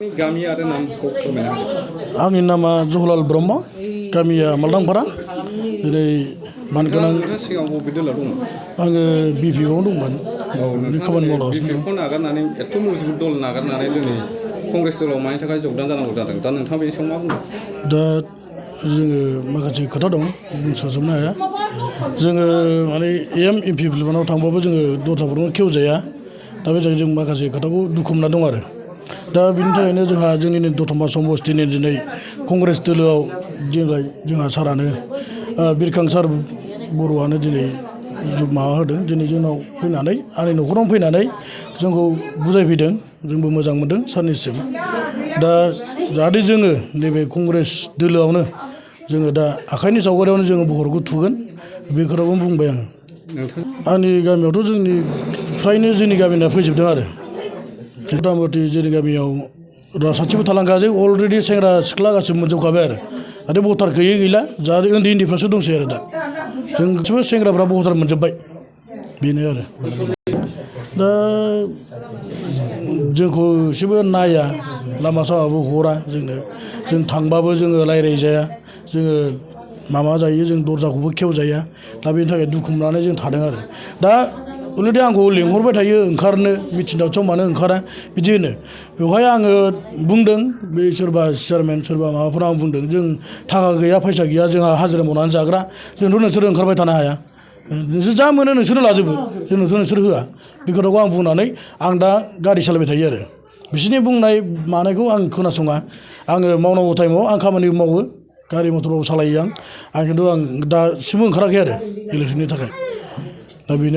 गामि आरो नामखौ फोरमायना हो। आंनि नामा जहलाल ब्रह्म, गामिया मालदांपारा। दिनै मानगोनां नोंथाङा सिगाङाव बबे दोलाव दंमोन? आङो बिपिआव दंमोन। खामानि नोंथाङा मावगासिनो बिपिएफखौ नागारनानै एथ' मजबुत दल नागारनानै दिनै कंग्रेस दलाव मानि थाखाय जगदान जानांगौ जादों? दा नोंथाङा बेनि सायाव मा बुंदों? दा जोङो माखासे खोथा दं, बुंसजोबनो हाया। जोङो माने एमपि बिबानाव थांबाबो जोङो दस्राफोरखौ खेवजाया। दा बे जों माखासे खोथाखौ दुखु मोनना दं आरो। दा बिनि थाखायनो जोंहा जोंनि दतमा समस्तिनि दिनै कंग्रेस दोलोआव जोंहा सारानो बिरखां सार बर'आनो दिनै माबा होदों। दिनै जोंनाव फैनानै आंनि न'खराव फैनानै जोंखौ बुजायफैदों। जोंबो मोजां मोनदों सारनिसिम। दा जाहाथे जोङो नैबे कंग्रेस दोलोआवनो जोङो दा आखाइनि सावगारियावनो जोङो भटखौ थुगोन, बे खोथाखौनो बुंबाय आं। आंनि गामियावथ' फ्रायनो जोंनि गामिना फैजोबदों आरो। मथा मथि जोंनि गामियाव राजखान्थिबो थालांखासै, अलरेडि सेंग्रा सिख्ला गासिबो मोनजोबखाबाय आरो। जाहाथे भटार गैयै गैला, जाहाथे उन्दै उन्दैफ्रासो दंसै आरो दा। जों गासिबो सेंग्राफ्रा भटार मोनजोब्बाय, बेनो आरो। दा जोंखौ एसेबो नाया, लामा सामाबो हरा जोंनो। जों थांबाबो जोङो रायज्लायजाया, जोङो माबा जायो, जों दरजाखौबो खेवजाया। दा बेनि थाखाय दुखु मोननानै जों थादों आरो। दा अलरेडि आंखौ लिंहरबाय थायो ओंखारनो, मिथिं दावथिङाव मानो ओंखारा बिदि होनो। बेवहाय आङो बुंदों, बे सोरबा चेयारमेन सोरबा माबाफोर आं बुंदों, जों थाखा गैया फैसा गैया, जोंहा हाजिरा मावनानै जाग्रा, जोंथ' नोंसोर ओंखारबाय थानो हाया। नोंसोर जा मोनो नोंसोरनो लाजोबो, जोंनोथ' नोंसोर होआ। बे खोथाखौ आं बुंनानै आं दा गारि सालायबाय थायो आरो। बिसोरनि बुंनाय मानायखौ आं खोनासङा। आङो मावनांगौ टाइमाव आं खामानिबो मावो, गारि मथरबो सालायो आं। खिन्थु आं दासिमबो ओंखाराखै आरो इलेक्सननि थाखाय। दा बेनो।